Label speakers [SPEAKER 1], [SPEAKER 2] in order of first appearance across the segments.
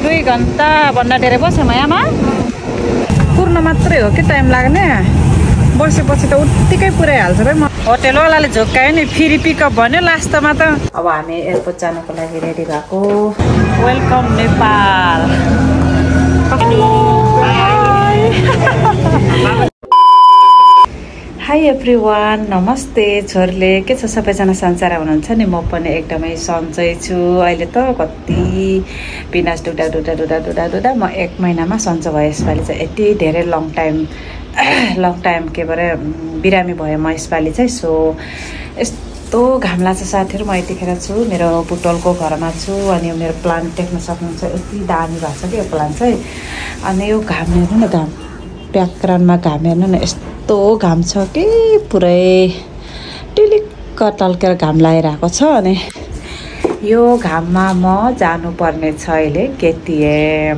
[SPEAKER 1] 2 घण्टा भन्दा धेरै बस्यौँ यहाँमा कुर्न मात्रै हो कि टाइम लाग्ने बसेपछि त उत्तिकै पुऱ्याइहाल्छ भाइ होटेलवालाले झोक्कायो नि फेरि पिकअप भन्यो लास्टमा त अब हामी एयरपोर्ट जानको लागि रेडी भएको वेलकम नेपाल हाई एभ्रिवान नमस्ते छोरीले के छ सबैजना सन्चै हुनुहुन्छ नि म पनि एकदमै सन्चै छु अहिले त कति पिनास डुडा म 1 महिनामा सन्चो भए यसपालि चाहिँ यति धेरै लङ टाइम के भरे बिरामी भयो म यसपालि चाहिँ सो यस्तो घाम लाग्छ साथीहरू म यतिखेर छु मेरो बुटोलको घरमा छु अनि मेरो प्लान्ट देख्न सक्नुहुन्छ यति दामी भएको छ कि यो प्लान्ट चाहिँ अनि यो घाम हेर्नु न घाम ब्याकग्राउन्डमा घाम हेर्नु न यस्तो घाम छ कि पुरै टिलिक्क टल्केर घाम लागिरहेको छ अनि यो घाममा म जानुपर्ने छ अहिले केटिएम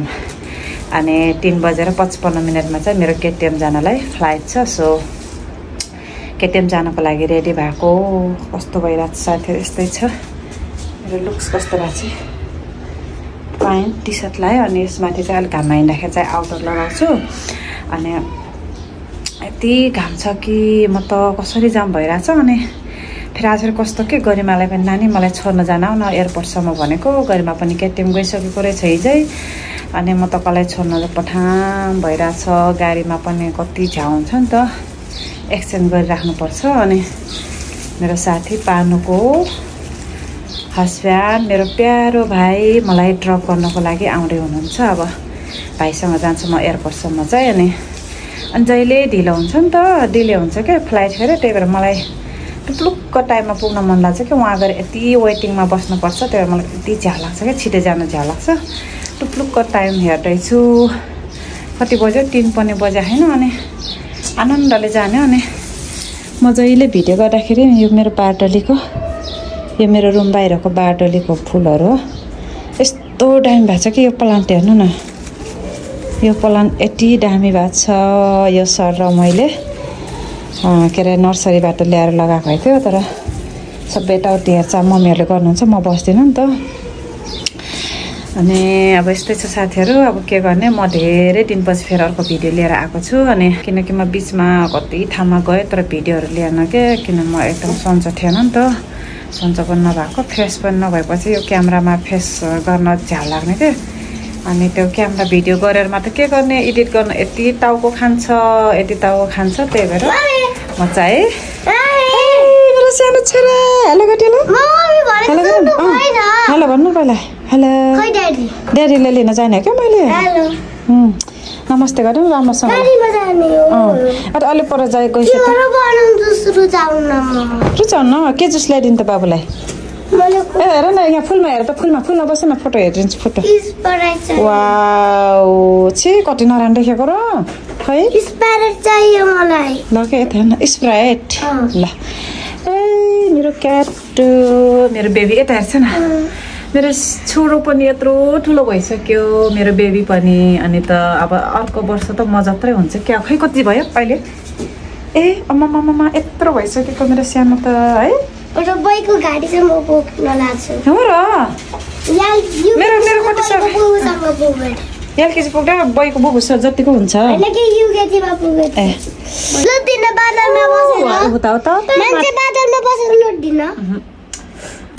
[SPEAKER 1] अनि 3:55 चाहिँ मेरो केटिएम जानलाई फ्लाइट छ सो केटिएम जानको लागि रेडी भएको कस्तो भइरहेको छ साथीहरू यस्तै छ मेरो लुक्स कस्तो भएको छ प्यान्ट टी सर्ट लगायो अनि यसमाथि चाहिँ अलिक घाममा हिँड्दाखेरि चाहिँ आउटर लगाउँछु अनि यति घाम छ कि म त कसरी जाम भइरहेछ अनि फेरि आज कस्तो के गरिमालाई पनि नानी मलाई छोड्न जान न एयरपोर्टसम्म भनेको गरिमा पनि केटिएम गइसकेको रहेछ हिजै अनि म त कसलाई छोड्न पठाम भइरहेछ गाडीमा पनि कति झ्याउ हुन्छ नि त एक्सचेन्ज गरिराख्नुपर्छ अनि मेरो साथी पानुको हस्ब्यान्ड मेरो प्यारो भाइ मलाई ड्रप गर्नको लागि आउँदै हुनुहुन्छ अब भाइसँग जान्छु म एयरपोर्टसम्म चाहिँ अनि जहिले ढिलो हुन्छ नि त डिले हुन्छ क्या फ्लाइट फेरि त्यही भएर मलाई टुप्लुक्क टाइममा पुग्न मन लाग्छ कि वहाँ गएर यति वेटिङमा बस्नुपर्छ त्यही भएर मलाई यति झ्याउ लाग्छ क्या छिटै जानु झ्याउ लाग्छ टुप्लुक्क टाइम हेर्दैछु कति बज्यो 3 पनि बज्यो होइन अनि आनन्दले जाने अनि म जहिले भिडियो गर्दाखेरि यो मेरो बारडलीको यो मेरो रुम बाहिरको बारडलीको फुलहरू हो यस्तो दामी भएको छ कि यो प्लान्ट हेर्नु न यो प्लान्ट यति दामी भएको छ यो सर र मैले के अरे नर्सरीबाट ल्याएर लगाएको थियो तर सबै यताउति हेरचाह मम्मीहरूले गर्नुहुन्छ म बस्दिनँ नि त अनि अब यस्तै छ साथीहरू अब के गर्ने म धेरै दिनपछि फेरि अर्को भिडियो लिएर आएको छु अनि किनकि म बिचमा कति ठाउँमा गएँ तर भिडियोहरू लिएन के किन म एकदम सन्चो थिएन नि त सन्चो पनि नभएको फ्रेस पनि नभएपछि यो क्यामेरामा फेस गर्न झ्याउ लाग्ने के अनि त्यो क्यामेरा भिडियो गरेर मात्र के गर्ने एडिट गर्न यति टाउको खान्छ त्यही भएर म चाहिँ मेरो सानो छोरा हेलो गटेलो हेलो भन्नु पहिला हेलो ड्याडीले लिन जाने क्या मैले नमस्ते गरौँ राम्रोसँग अलि पर रुचाउन के जुस ल्याइदिनु त बाबुलाई ए हेर न यहाँ फुलमा हेर त फुलमा बस्छ न फोटो हेरिदिन्छु फोटो वाउ छे कति नराम्रो देखेको र खै स्प्राइट चाहियो मलाई ल के यता हेर्न स्प्राइट ल ए मेरो क्याट मेरो बेबी यता हेर्छ न मेरो छोरो पनि यत्रो ठुलो भइसक्यो मेरो बेबी पनि अनि त अब अर्को वर्ष त म जत्रै हुन्छ क्या खै कति भयो अहिले ए अम्मा यत्रो भइसकेको मेरो सानो त है
[SPEAKER 2] एउटा बाइकको गाडी चाहिँ म बोक्न लाग्छु
[SPEAKER 1] हो र मेरो कति छ
[SPEAKER 2] एलकेजी
[SPEAKER 1] पुग्दा बाइकको बुक जतिको हुन्छ
[SPEAKER 2] हैन के युकेजीमा पुगे ए ल दिन बादलमा बसेर मान्छे बादलमा बसेर लुट दिन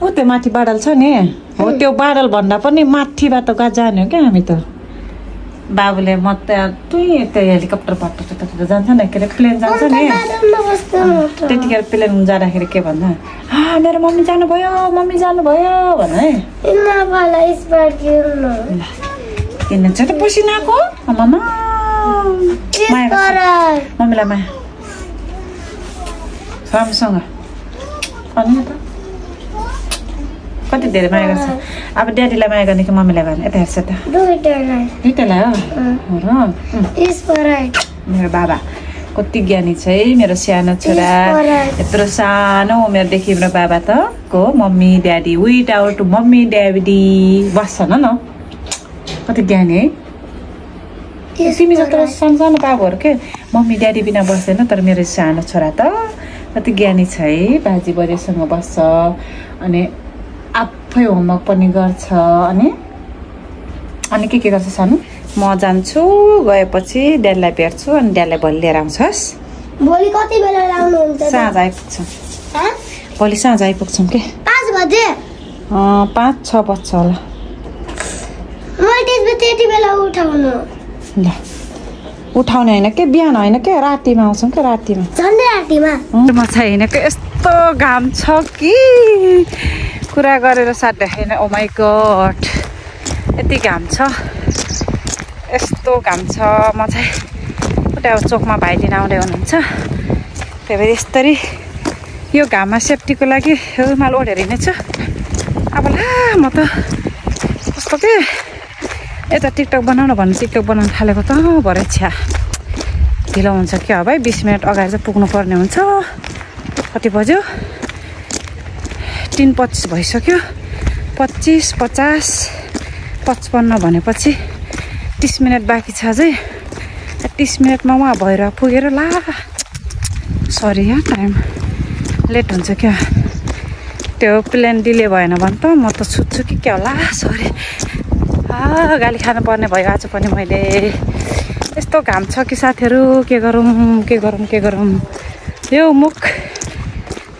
[SPEAKER 1] ओ त्यो माथि बादल छ नि हो त्यो बादल भन्दा पनि माथिबाट जाने हो क्या हामी त बाबुले म त्यो हेलिकप्टरबाट जान्छ नि के अरे प्लेन जान्छ नि त्यतिखेर प्लेन जाँदाखेरि के भन्दा मेरो मम्मी जानुभयो भन है किन्नु छ त पसिनाको आमामा मम्मीलाई माया राम्रोसँग अनि त कति धेरै माया गर्छ अब ड्याडीलाई माया गर्ने कि मम्मीलाई गर्ने यता हेर्छ त दुईटैलाई हो मेरो बाबा कति ज्ञानी छ है मेरो सानो छोरा यत्रो सानो उमेरदेखि मेरो बाबा त को mummy daddy without mummy daddy बस्छ न कति ज्ञानी है तिमी जत्रो सानो बाबुहरू के मम्मी ड्याडी बिना बस्दैन तर मेरो सानो छोरा त कति ज्ञानी छ है बाजी बजेसँग बस्छ अनि आफै होमवर्क पनि गर्छ अनि अनि के गर्छ सानो म जान्छु गएपछि ड्याडीलाई भेट्छु अनि ड्याडीलाई भोलि लिएर आउँछस्
[SPEAKER 2] भोलि कति बेला आउनुहुन्छ
[SPEAKER 1] साँझ आइपुग्छौँ भोलि साँझ आइपुग्छौँ के
[SPEAKER 2] 5 बजे
[SPEAKER 1] 5-6 बज्छ होला
[SPEAKER 2] मैले त्यति बेला उठाउनु
[SPEAKER 1] ल उठाउने होइन के बिहान होइन के रातिमा आउँछौँ के रातिमा
[SPEAKER 2] झन्डै रातिमा
[SPEAKER 1] म छैन के यस्तो घाम छ कि कुरा गरेर साध्य छैन ओ माई गड यति घाम छ यस्तो घाम छ म चाहिँ उता चोकमा भाइ लिन आउँदै हुनुहुन्छ त्यही भएर यस्तरी यो घाममा सेफ्टीको लागि रुमाल ओढेर हिँड्नेछु अब ला म त कस्तो के यता टिकटक बनाउन भन्नु टिकटक बनाउनु थालेको त भरे छ्या ढिलो हुन्छ क्या भाइ 20 मिनट अगाडि चाहिँ पुग्नु पर्ने हुन्छ कति बज्यो 3:25 भइसक्यो 25, 50, 55 भनेपछि 30 मिनट बाँकी छ अझै 30 मिनटमा उहाँ भएर पुगेर ला सरी यहाँ टाइम लेट हुन्छ क्या त्यो प्लेन डिले भएन भने त म त छुट्छु कि क्या होला सरी गाली खानु पर्ने भयो आज पनि मैले यस्तो घाम छ कि साथीहरू के गरौँ यो मुख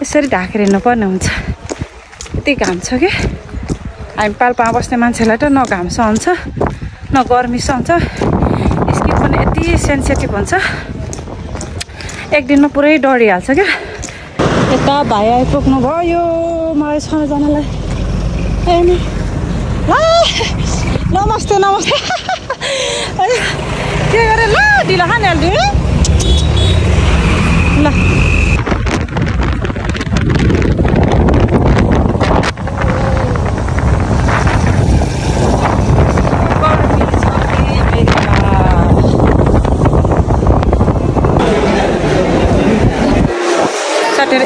[SPEAKER 1] यसरी ढाकेर हिँड्नुपर्ने हुन्छ यति घाम छ कि हामी पाल्पामा बस्ने मान्छेलाई त न घाम सहन्छ न गर्मी सहन्छ स्किन पनि यति सेन्सिटिभ हुन्छ एक दिनमा पुरै डढिहाल्छ क्या यता भाइ आइपुग्नु भयो मलाई सबैजनालाई नमस्ते के गरे ल ढिलो खानेहाल्छु ल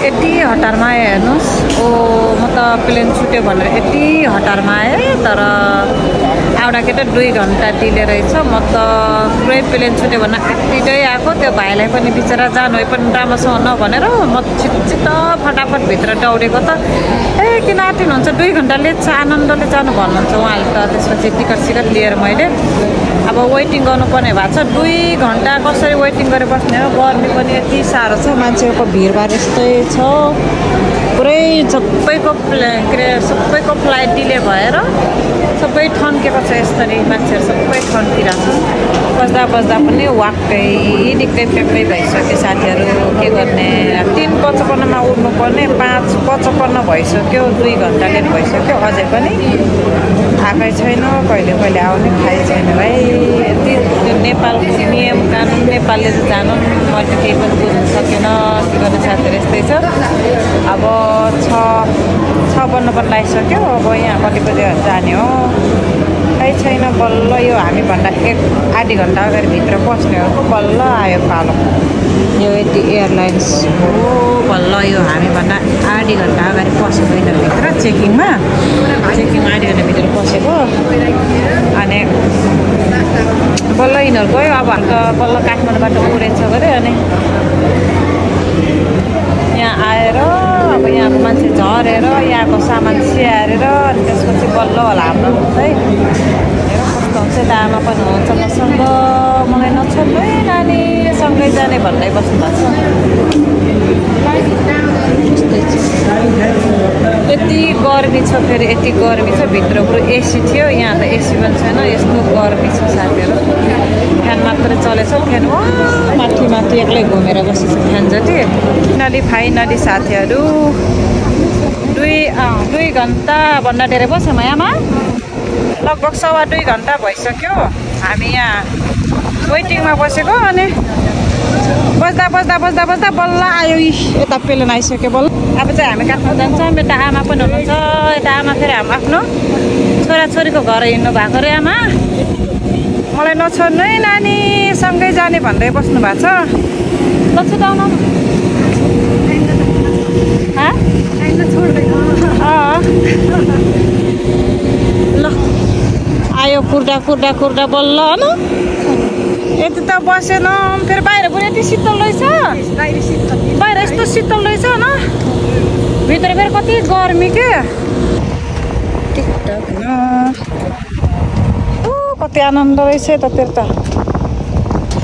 [SPEAKER 1] यति हतारमा आएँ हेर्नुहोस् म त प्लेन छुट्यो भनेर यति हतारमा आएँ तर एउटा केटा 2 घन्टा डिले रहेछ म त पुरै प्लेन छुट्यो भने छिटै आएको त्यो भाइलाई पनि बिचरा जानु पनि राम्रोसँग नभनेर म छिट् फटाफट भित्र दौडेको त किन आँटिनुहुन्छ 2 घन्टा लेट छ आनन्दले जानु भन्नुहुन्छ उहाँले त त्यसपछि टिकट लिएर मैले अब वेटिङ गर्नुपर्ने भएको छ 2 घन्टा कसरी वेटिङ गरेर बस्ने हो गर्मी पनि यति साह्रो छ मान्छेको भिडभाड यस्तै छ पुरै सबैको फ्लाइट डिले भएर सबै ठन्केको छ यसरी मान्छेहरू सबै ठन्किरहेको छ बस्दा पनि वाक्कै निकै फ्याक्कै भइसक्यो साथीहरू के गर्ने 3:55 उड्नुपर्ने 5:55 भइसक्यो 2 घन्टा लेट भइसक्यो अझै पनि आएकै छैन कहिले आउने थाहै छैन भाइ यति नेपालको नियम कानुन नेपालले त जानु मैले त केही पनि बुझ्नु सकेन के गर्ने साथीहरू यस्तै छ अब 6 बन्न पनि लागिसक्यो अब यहाँ कति बजे जाने हो थाहै छैन बल्ल यो हामीभन्दा आधी घन्टा अगाडि भित्र पस्नेहरूको बल्ल आयो पालो यो यति एयरलाइन्स हो बल्ल यो हामीभन्दा आधी घन्टा अगाडि पसेको यिनीहरूभित्र चेकिङमा आधी घन्टा भित्र पसेको अनि बल्ल यिनीहरू गयो अब हामी त बल्ल काठमाडौँबाट उडेछ गरे अनि यहाँ आएर अब यहाँको मान्छे झरेर यहाँको सामान स्याहारेर अनि त्यसपछि बल्ल होला हाम्रो है कस्तो हुन्छ त आमा पनि हुन्छ मसँग मलाई नछोड्नु है नानी सँगै जाने भन्दै बस्नु भएको छ यति गर्मी छ फेरि यति गर्मी छ भित्र पुरो एसी थियो यहाँ त एसी पनि छैन यस्तो गर्मी छ साथीहरू फ्यान मात्रै चलेछ फ्यान माथि एक्लै घुमेर बसेको छ फ्यान जति फाइनली साथीहरू 2 घन्टा भन्दा धेरै बस्यौँ यहाँमा लगभग 2.5 घन्टा भइसक्यो हामी यहाँ वेटिङमा बसेको अनि बस्दा बल्ल आयो यता प्लेन आइसक्यो बल्ल अब चाहिँ हामी काठमाडौँ जान्छौँ यता आमा पनि हुनुहुन्छ यता आमा फेरि हाम्रो आफ्नो छोराछोरीको घर हिँड्नु भएको रे आमा मलाई नछोड्नु है नानी सँगै जाने भन्दै बस्नु भएको छ ल छिटाउन ल आयो कुर्दा बल्ल न यति त बसेन फेरि बाहिर पनि यति शीतल रहेछ बाहिर यस्तो शीतल रहेछ न भित्र फेरि कति गर्मी के कति आनन्द रहेछ त तेरो त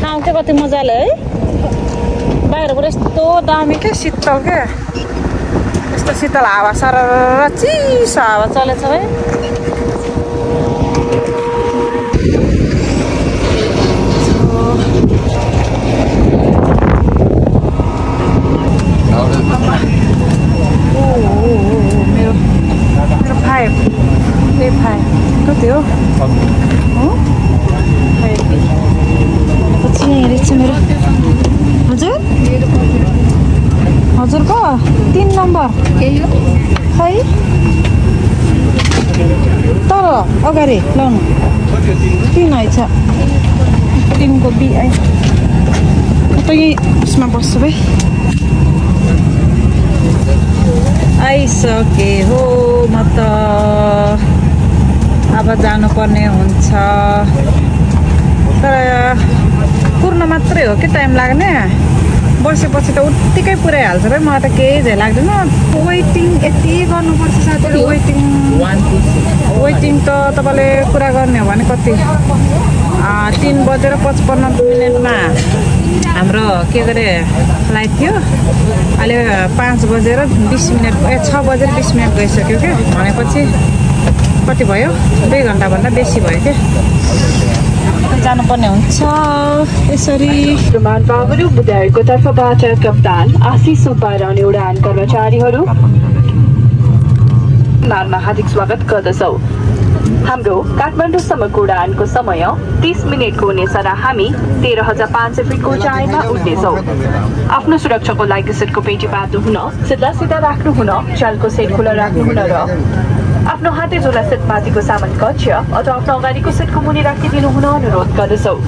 [SPEAKER 1] ठाउँ के कति मजाले है बाहिरबाट यस्तो दामी क्या शीतल क्या यस्तो शीतल हावा सरर चिसो हावा चलेछ है मेरो 5 कति हो पछि यहाँ रहेछ मेरो हजुर हजुरको 3 नम्बर खै तर अगाडि लाउनु 3 रहेछ 3 को बी आइ त यही उसमा बस्छु भाइ आइसके हो म त अब जानुपर्ने हुन्छ तर पुर्न मात्रै हो कि टाइम लाग्ने बसेपछि त उत्तिकै पुऱ्याइहाल्छ भाइ मलाई त केही झै लाग्दैन वेटिङ यति गर्नुपर्छ साथीहरू वेटिङ त तपाईँले कुरा गर्ने हो भने कति 3:55 हाम्रो के गरे फ्लाइट थियो अहिले 5:20 6:20 गइसक्यो क्या भनेपछि कति भयो 2 घन्टाभन्दा बेसी भयो क्या जानुपर्ने हुन्छ यसरी
[SPEAKER 3] विमानवाहहरू बुदायको तर्फबाट कप्तान आशिष सुब्बा र अन्य उडान कर्मचारीहरू विमानमा हार्दिक स्वागत गर्दछौँ हाम्रो काठमाडौँसम्मको उडानको समय 30 मिनेटको हुनेछ र हामी 13,500 फिटको उचाइमा उड्नेछौँ आफ्नो सुरक्षाको लागि सिटको पेटी बाँध्नु हुन सिधा राख्नु हुन चालको सेट खुला राख्नु हुन र आफ्नो हाते झोला सेट माथिको सामान कक्ष अथवा आफ्नो अगाडिको सेटको मुनि राखिदिनु हुन अनुरोध गर्दछौँ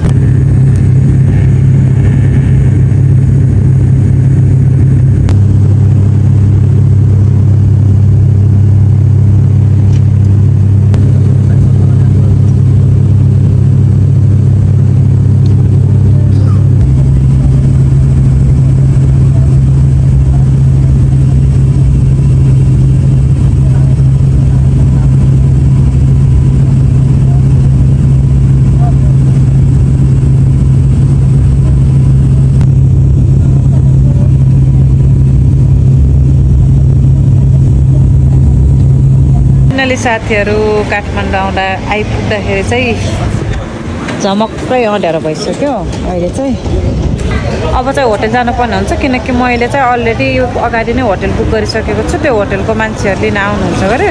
[SPEAKER 1] साथीहरू काठमाडौँ आइपुग्दाखेरि चाहिँ झमक्कै अँध्यारो भइसक्यो अहिले चाहिँ अब चाहिँ होटल जानुपर्ने हुन्छ किनकि मैले चाहिँ अलरेडी अगाडि नै होटल बुक गरिसकेको छु त्यो होटलको मान्छेहरू लिन आउनुहुन्छ गरे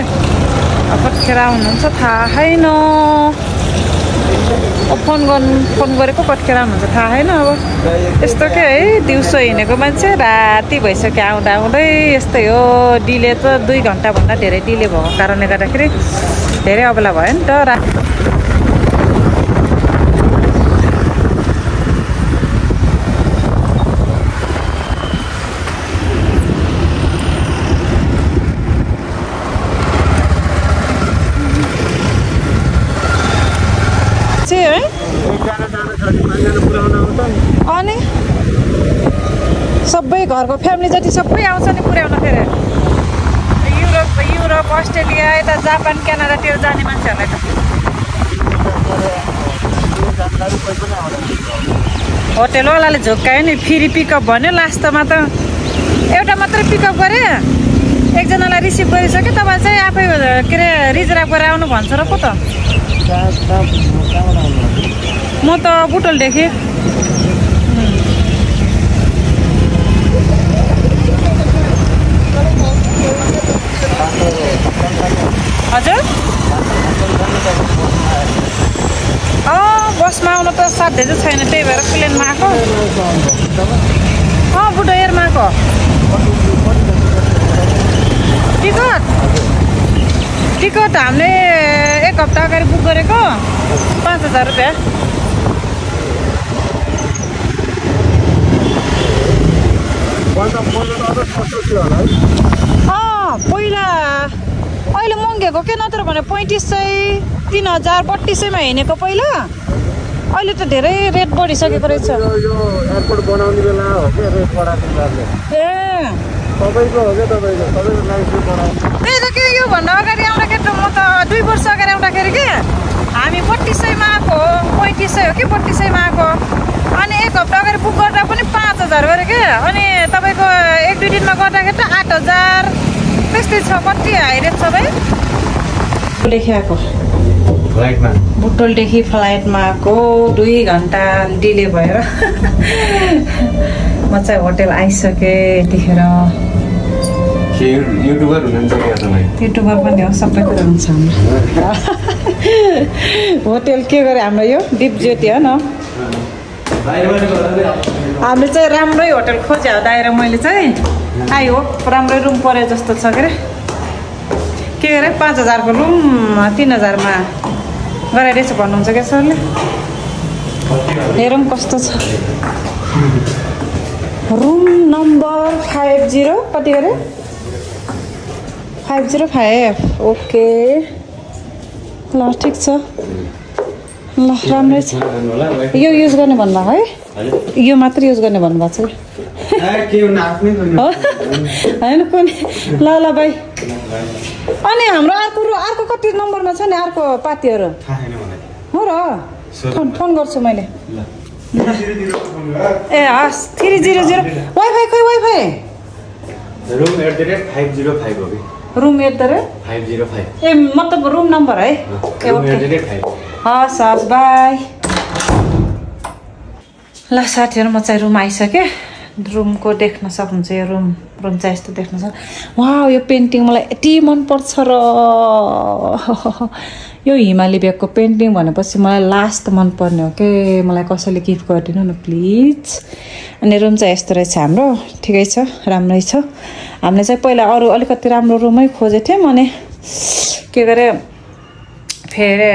[SPEAKER 1] कतिखेर आउनुहुन्छ थाहा छैन फोन गरेको कतिखेर आउनुहुन्छ थाहा छैन अब यस्तो के है दिउँसो हिँडेको मान्छे राति भइसक्यो आउँदै यस्तै हो डिले त 2 घन्टाभन्दा धेरै डिले भएको कारणले गर्दाखेरि धेरै अबेला भयो नि त अनि सबै घरको फ्यामिली जति सबै आउँछ नि पुर्याउन फेरि युरोप अस्ट्रेलिया यता जापान क्यानाडातिर जाने मान्छेहरूलाई त होटेलवालाले झोक्कायो नि फेरि पिकअप भन्यो लास्टमा त एउटा मात्रै पिकअप गरे एकजनालाई रिसिभ गरिसक्यो तपाईँ चाहिँ आफै के अरे रिजर्भ गरेर आउनु भन्छ र पो त म त बुटोलदेखि हजुर बसमा आउनु त साध्य चाहिँ छैन त्यही भएर प्लेनमा आएको बुढो एयरमा आएको टिकट हामीले 1 हप्ता अगाडि बुक गरेको 5,000 रुपियाँ पहिला अहिले महँगेको के नत्र भने 3500 3000 3200 मा हिँडेको पहिला अहिले त धेरै रेट बढिसकेको रहेछ
[SPEAKER 4] एयरपोर्ट बनाउने बेला हो के रेट बढाएको
[SPEAKER 1] ए
[SPEAKER 4] तपाईको हो के तपाईको सबैको लाइफ बढाउने
[SPEAKER 1] त्यही त के यो भन्दा अगाडि आउँदाखेरि म त 2 वर्ष अगाडि आउँदाखेरि के हामी 3200 मा आएको 3500 हो कि 3200 मा आएको अनि एक हप्ता अगाडि बुक गर्दा पनि 5000 गरे के अनि तपाईको 1-2 दिनमा गर्दाखेरि त 8000 त्यस्तै छ कति हाई रेट छ भाइ लेखेको
[SPEAKER 4] फ्लाइटमा
[SPEAKER 1] बुटोलदेखि फ्लाइटमा आएको 2 घण्टा डिले भएर म चाहिँ होटल आइसके यतिखेर
[SPEAKER 4] युट्युबर हुनुहुन्छ क्या तपाईँ
[SPEAKER 1] युट्युबर पनि हो सबै कुरा हुन्छ हाम्रो होटल के गरे हाम्रो यो दीप ज्योति हो न हामीले चाहिँ राम्रै होटल खोज्यो दाएर मैले चाहिँ आयो राम्रै रुम पर्यो जस्तो छ के अरे 5000 को रुम 3000 मा गराइरहेछ भन्नुहुन्छ क्या सरले हेरौँ कस्तो छ रुम नम्बर 50 कति गरे 505 ओके ल ठिक छ ल राम्रै छ यो युज गर्ने भन्नुभएको है यो मात्र युज गर्ने भन्नुभएको छ होइन कुनै ल भाइ अनि हाम्रो अर्को कति नम्बरमा छ नि अर्को पार्टीहरू हो र फोन गर्छु मैले ए हस् 300 वाइफाई खोइ वाइफाई
[SPEAKER 4] रुम @505 हो कि
[SPEAKER 1] रुम @
[SPEAKER 4] 505
[SPEAKER 1] ए मतलब रुम नम्बर है
[SPEAKER 4] रुम @5
[SPEAKER 1] हस् हस् बाई ल साथीहरू म चाहिँ रुम आइसकेँ रुमको देख्न सक्नुहुन्छ यो रुम चाहिँ यस्तो देख्न सक्छ वाउ यो पेन्टिङ मलाई यति मनपर्छ र यो हिमाली ब्यागको पेन्टिङ भनेपछि मलाई लास्ट मनपर्ने हो के मलाई कसैले गिफ्ट गरिदिनु न प्लिज अनि रुम चाहिँ यस्तो रहेछ हाम्रो ठिकै छ राम्रै छ हामीले चाहिँ पहिला अरू अलिकति राम्रो रुमै खोजेको थियौँ अनि के गरे फेरि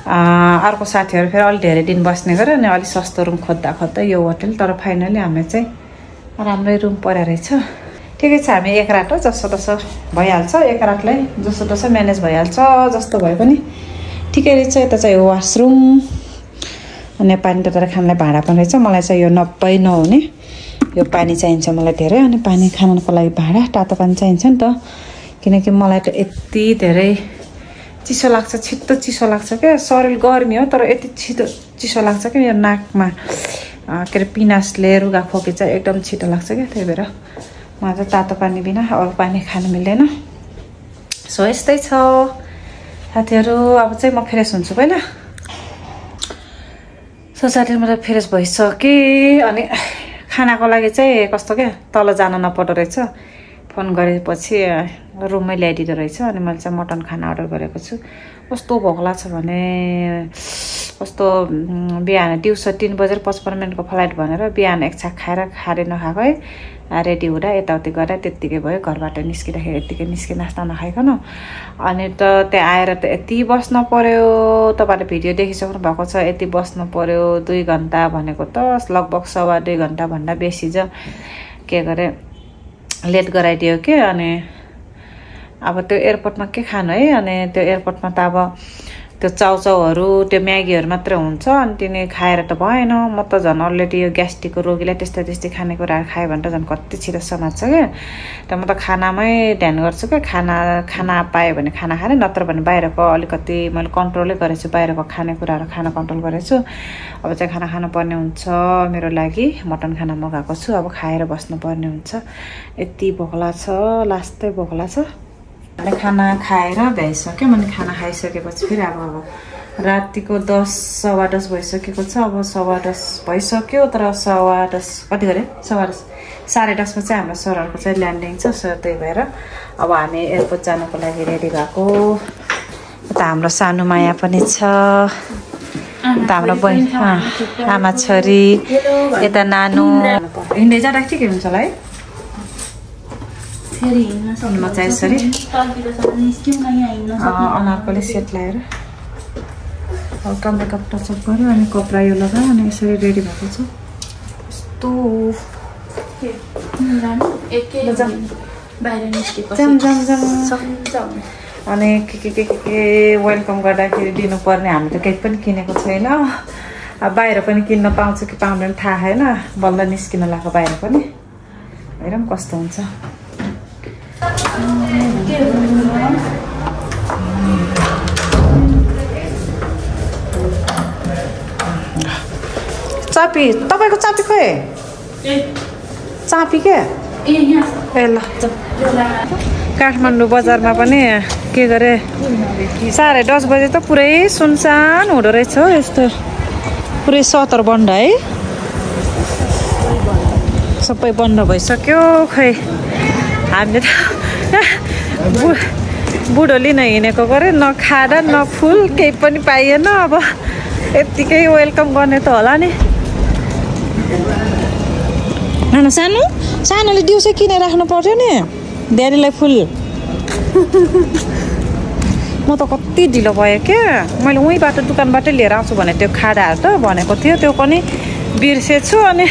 [SPEAKER 1] अर्को साथीहरू फेरि अलिक धेरै दिन बस्ने गरे अनि अलिक सस्तो रुम खोज्दा यो होटल तर फाइनली हामीले चाहिँ राम्रै रुम पर्या रहेछ ठिकै छ हामी एक रात हो जसोतसो भइहाल्छ एक रातलाई जसोतसो म्यानेज भइहाल्छ जस्तो भए पनि ठिकै रहेछ यता चाहिँ वासरुम अनि पानी तताएर खानलाई भाँडा पनि रहेछ मलाई चाहिँ यो 90 नहुने यो पानी चाहिन्छ मलाई धेरै अनि पानी खानको लागि भाँडा तातो पानी चाहिन्छ नि त किनकि मलाई त यति धेरै चिसो लाग्छ छिट्टो चिसो लाग्छ क्या शरीर गर्मी हो तर यति छिटो चिसो लाग्छ क्या यो नाकमा के अरे पिनासले रुगा खोकी चाहिँ एकदम छिटो लाग्छ क्या त्यही भएर मलाई चाहिँ तातो पानी बिना अरू पानी खानु मिल्दैन सो यस्तै छ साथीहरू अब चाहिँ म फ्रेस हुन्छु पहिला सो साथीहरू म त फ्रेस भइसकेँ अनि खानाको लागि चाहिँ कस्तो क्या तल जान नपर्दो रहेछ फोन गरेपछि रुममै ल्याइदिँदो रहेछ अनि मैले चाहिँ मटन खाना अर्डर गरेको छु कस्तो भोक लाग्छ भने कस्तो बिहान दिउँसो 3:55 फ्लाइट भनेर बिहान एक छाक खाएर नखाएको है रेडी हुँदा यताउति गरेर त्यत्तिकै भयो घरबाट निस्किँदाखेरि यत्तिकै निस्के नास्ता नखाइकन अनि त त्यहाँ आएर त यति बस्न पर्यो तपाईँले भिडियो देखिसक्नु भएको छ यति बस्नु पर्यो 2 घन्टा भनेको त लगभग 2.5 घन्टा भन्दा बेसी ज के गरे लेट गराइदियो के अनि अब त्यो एयरपोर्टमा के खानु है अनि त्यो एयरपोर्टमा त अब त्यो चाउचाउहरू त्यो म्यागीहरू मात्रै हुन्छ अनि तिनी खाएर त भएन म त झन् अलरेडी यो ग्यास्ट्रिकको रोगीलाई त्यस्तै खानेकुराहरू खायो भने त झन् कति छिटो समात्छ क्या त म त खानामै ध्यान गर्छु क्या खाना पाएँ भने खाना खाने नत्र भने बाहिरको अलिकति मैले कन्ट्रोलै गरेछु बाहिरको खानेकुराहरू खाना कन्ट्रोल गरेछु अब चाहिँ खाना खानुपर्ने हुन्छ मेरो लागि मटन खाना मगाएको छु अब खाएर बस्नुपर्ने हुन्छ यति भोकला छ लास्टै भोकला छ खाना खाएर भ्याइसक्यो मैले खाना खाइसकेपछि फेरि अब रातिको 10:15 भइसकेको छ अब 10:15 भइसक्यो तर 10:15 कति गरे 10:15 10:30 मा चाहिँ हाम्रो सरहरूको चाहिँ ल्यान्डिङ छ सो त्यही भएर अब हामी एयरपोर्ट जानको लागि रेडी भएको त हाम्रो सानो माया पनि छ त हाम्रो बहिनी आमा छोरी यता नानु हिँड्दै जाँदा के हुन्छ होला है म चाहिँ यसरी अनारकोले सेट लगाएर हल्का मेकअप टचअप गऱ्यो अनि कपडा यो लगायो अनि यसरी रेडी भएको छु कस्तो अनि के वेलकम गर्दाखेरि दिनुपर्ने हामी त केही पनि किनेको छैन अब बाहिर पनि किन्न पाउँछ कि पाउँदैन थाहा छैन बल्ल निस्किन लाग्यो बाहिर पनि हेरौँ कस्तो हुन्छ चापी तपाईँको चापी खोइ चापी के ए ल काठमाडौँ बजारमा पनि के गरे 10:30 बजे त पुरै सुनसान हुँदो रहेछ हौ यस्तो पुरै सटर बन्द है सबै बन्द भइसक्यो खै हामीले त बुढो लिन हिँडेको गरे न खाना न फुल केही पनि पाइएन अब यत्तिकै वेलकम गर्ने त होला नि नाना सानोले दिउँसै किनेर राख्नु पर्यो नि ड्याडीलाई फुल म त कति ढिलो भयो क्या मैले उहीँबाट दोकानबाटै लिएर आउँछु भने त्यो खाडाहरू त भनेको थियो त्यो पनि बिर्सेछु अनि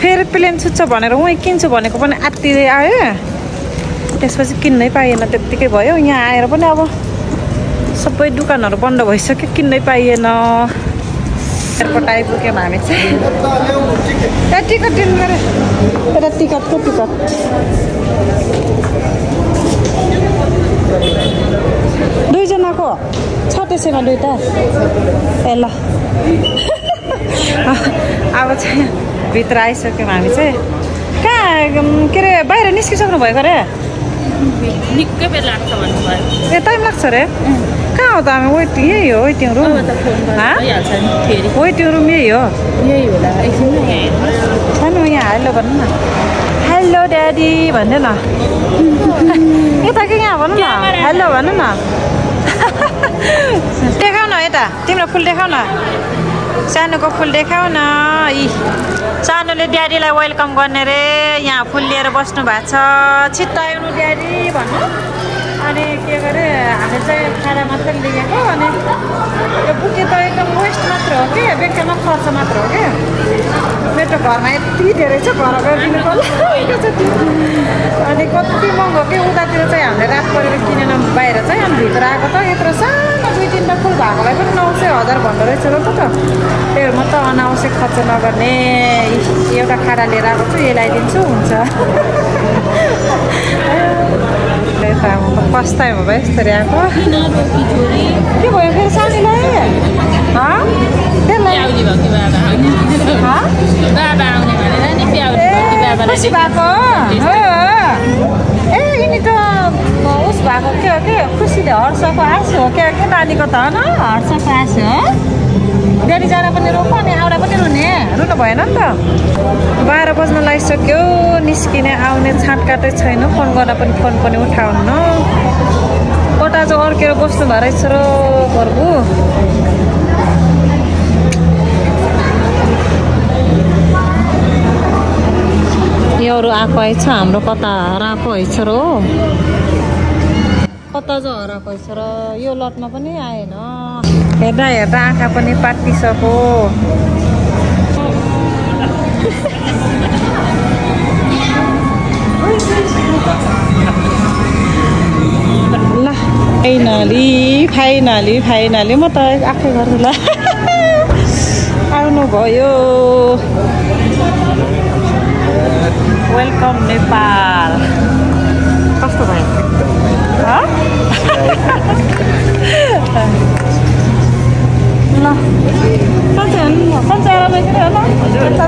[SPEAKER 1] फेरि प्लेन छुट्छ भनेर उहीँ किन्छु भनेको पनि आत्तिँदै आयो त्यसपछि किन्नै पाइएन त्यत्तिकै भयो यहाँ आएर पनि अब सबै दोकानहरू बन्द भइसक्यो किन्नै पाइएन एयरपोर्ट आइपुग्यौँ हामी चाहिँ त्यहाँ टिकट दिनु गऱ्यो एउटा टिकटको टिकट दुईजनाको छ त्यसैमा दुईवटा ए ल अब चाहिँ भित्र आइसक्यौँ हामी चाहिँ कहाँ के अरे बाहिर निस्किसक्नु भएको अरे
[SPEAKER 5] निकै बेर लाग्छ भन्नुभयो
[SPEAKER 1] ए टाइम लाग्छ अरे कहाँ हो त हामी वेटिङ यही हो वेटिङ रुम वेटिङ रुम यही हो
[SPEAKER 5] यही होला
[SPEAKER 1] सानो यहाँ हेलो भन्नु न हेलो ड्याडी भन्नु न यता कि यहाँ भन्नु न हेलो भन्नु न देखाउ न यता तिम्रो फुल देखाउ न सानोको फुल देखाउ न यी सानोले ड्याडीलाई वेलकम गर्ने रे यहाँ फुल लिएर बस्नु भएको छ छिट्टो आउनु ड्याडी भन्नु अनि के गरे हामीले चाहिँ खाना मात्रै लिएको अनि यो बुके त एकदम वेस्ट मात्र हो कि बेकारमा खर्च मात्र हो कि मेरो घरमा यति धेरै छ घर गएर दिनु पर्छ अनि कति महँगो कि उतातिर चाहिँ हामीले रात परेर किनेन बाहिर चाहिँ अनि भित्र आएको त यत्रो सानो 2-3टा फुल भएकोलाई पनि 900,000 भन्दो रहेछ र त त्यही म त अनावश्यक खर्च नगर्ने एउटा खाना लिएर आएको छु यही लगाइदिन्छु हुन्छ फर्स्ट टाइम हो यस्तरी आएको के भयो फेरि सानीलाई खुसी भएको ए यिनी त उस भएको के हो कि खुसीले हर्षको आँसु हो क्या के नानीको त होइन हर्षको आँसु हो ड्याडी जाँदा पनि रोक्नु अनि आउँदा पनि रुनु भएन नि त 12 बज्न लागिसक्यो निस्किने आउने छाँटकाटै छैन फोन गर्दा पनि फोन पनि उठाउनु कता चाहिँ अर्केर बस्नु भएको रहेछ र घरको योहरू आएको आएछ हाम्रो कता हराएको हैछ र कता चाहिँ हराएको हैछ र यो लटमा पनि आएन हेर्दा हेर्दा आँखा पनि पाटिसक्यो ल फाइनली म त आफै गर्छु ल आउनु भयो वेलकम नेपाल कस्तो भयो ल सन्चै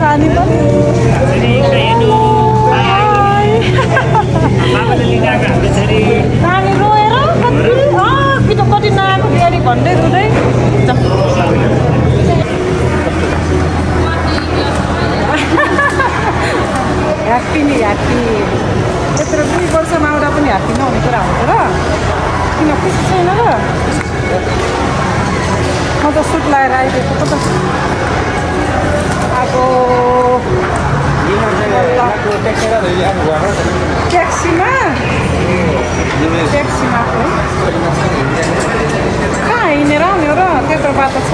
[SPEAKER 1] रानी पनि नानी रोएर कति नआएको ड्याडी भन्दै रुँदै ह्याप्पी नि ह्याप्पी यत्रो 2 वर्षमा आउँदा पनि ह्याप्पी नहुने कुरा हुन्छ र किन खुसी छैन र म त सुट लगाएर आइदिएको त अब ट्याक्सीमा कहाँ हिँडेर आउने हो र त्यत्रो बाटो छ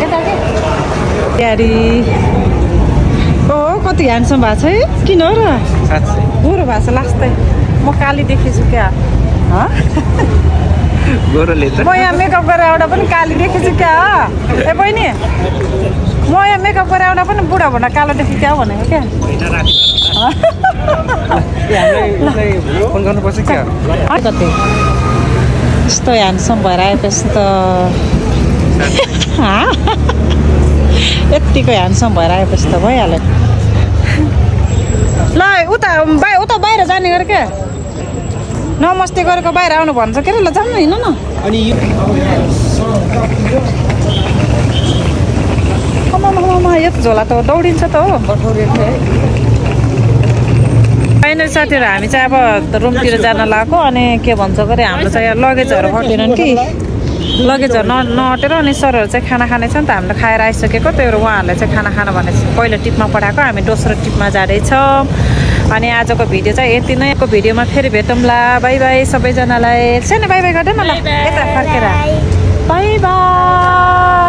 [SPEAKER 1] यता के ड्याडी कति ह्यान्डसम भएको छ है किन हो र गोरो भएको छ लास्टै म काली देखेछु क्या म यहाँ मेकअप गरेर आउँदा पनि काली देखेछु क्या ए बहिनी म यहाँ मेकअप गरेर आउँदा पनि बुढा भन्दा कालो देखेँ क्या भनेको क्या कति यस्तो ह्यान्डसम भएर आएपछि त यत्तिको ह्यान्डसम भएर आएपछि त भइहाल्यो ल उता बाहिर जाने गरे क्या नमस्ते गरेको बाहिर आउनु भन्छ के अरे ल जानु हिँड्नु न
[SPEAKER 4] अनि
[SPEAKER 1] यो झोला त दौडिन्छ त हो फाइनल साथीहरू हामी चाहिँ अब रुमतिर जान लाग्यो अनि के भन्छ गरे हाम्रो चाहिँ लगेजहरू हटेनन् कि लगेजहरू नहटेर अनि सरहरू चाहिँ खाना खाने छ नि त हामीले खाएर आइसकेको त्यही भएर उहाँहरूलाई चाहिँ खाना खान भने पहिलो टिपमा पठाएको हामी दोस्रो टिपमा जाँदैछौँ अनि आजको भिडियो चाहिँ यति नै भिडियोमा फेरि भेटौँला बाई बाई सबैजनालाई सानो बाई बाई गर्दैन ल यता फर्केर बाई बाई